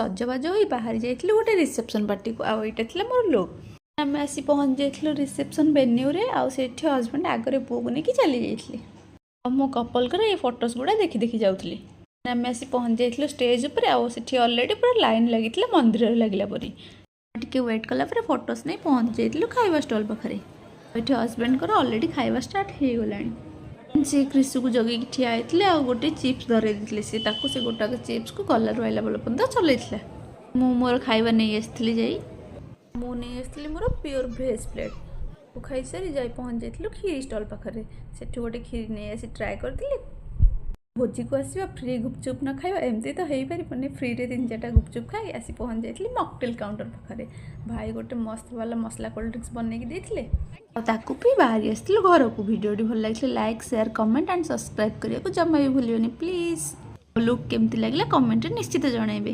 ସଜବାଜ ହୋଇ ବାହାରି ଯାଇଥିଲୁ ଗୋଟେ ରିସେପ୍ସନ୍ ପାର୍ଟିକୁ। ଆଉ ଏଇଟା ଥିଲା ମୋର ଲୁକ୍। ଆମେ ଆସି ପହଞ୍ଚି ଯାଇଥିଲୁ ରିସେପ୍ସନ୍ ଭେନ୍ୟୁରେ। ଆଉ ସେଠି ହଜବେଣ୍ଡ ଆଗରେ ପୁଅକୁ ନେଇକି ଚାଲି ଯାଇଥିଲେ ଆଉ ମୁଁ କପଲଙ୍କର ଏଇ ଫଟୋସ୍ ଗୁଡ଼ା ଦେଖି ଦେଖି ଯାଉଥିଲି। ଆମେ ଆସି ପହଞ୍ଚି ଯାଇଥିଲୁ ଷ୍ଟେଜ୍ ଉପରେ। ଆଉ ସେଠି ଅଲରେଡ଼ି ପୁରା ଲାଇନ୍ ଲାଗିଥିଲା, ମନ୍ଦିରରେ ଲାଗିଲା ପରି। ଟିକେ ୱେଟ୍ କଲା ପରେ ଫଟୋସ୍ ନେଇ ପହଞ୍ଚି ଯାଇଥିଲୁ ଖାଇବା ଷ୍ଟଲ୍ ପାଖରେ। ଏଠି ହଜବେଣ୍ଡଙ୍କର ଅଲରେଡ଼ି ଖାଇବା ଷ୍ଟାର୍ଟ ହେଇଗଲାଣି। ସେ କ୍ରିସୁକୁ ଜଗେଇକି ଠିଆ ହେଇଥିଲେ ଆଉ ଗୋଟେ ଚିପ୍ସ ଧରେଇ ଦେଇଥିଲେ। ସେ ତାକୁ ସେ ଗୋଟାକ ଚିପ୍ସକୁ ଗଲାରୁ ଆଇଲା ବେଳ ପର୍ଯ୍ୟନ୍ତ ଚଲେଇଥିଲା। ମୁଁ ମୋର ଖାଇବା ନେଇ ଆସିଥିଲି ଯାଇ। ମୁଁ ନେଇ ଆସିଥିଲି ମୋର ପିଓର ଭେଜ୍ ପ୍ଲେଟ୍। ଖାଇସାରି ଯାଇ ପହଞ୍ଚି ଯାଇଥିଲୁ କ୍ଷୀରି ଷ୍ଟଲ୍ ପାଖରେ। ସେଠୁ ଗୋଟେ କ୍ଷୀରି ନେଇ ଆସି ଟ୍ରାଏ କରିଥିଲି। ଭୋଜିକୁ ଆସିବା, ଫ୍ରି ଗୁପଚୁପ୍ ନ ଖାଇବା, ଏମିତି ତ ହେଇପାରିବନି। ଫ୍ରିରେ ତିନି ଚାରିଟା ଗୁପଚୁପ୍ ଖାଇ ଆସି ପହଞ୍ଚି ଯାଇଥିଲି ମକଟେଲ୍ କାଉଣ୍ଟର ପାଖରେ। ଭାଇ ଗୋଟେ ମସ୍ତ ବାଲା ମସଲା କୋଲ୍ଡ ଡ୍ରିଙ୍କସ୍ ବନେଇକି ଦେଇଥିଲେ ଆଉ ତାକୁ ପିଇ ବାହାରି ଆସିଥିଲୁ ଘରକୁ। ଭିଡ଼ିଓଟି ଭଲ ଲାଗିଥିଲେ like, share, comment and subscribe କରିବାକୁ ଜମା ବି ଭୁଲିବେନି ପ୍ଲିଜ୍। ଲୁକ୍ କେମିତି ଲାଗିଲା, କମେଣ୍ଟରେ ନିଶ୍ଚିତ ଜଣାଇବେ।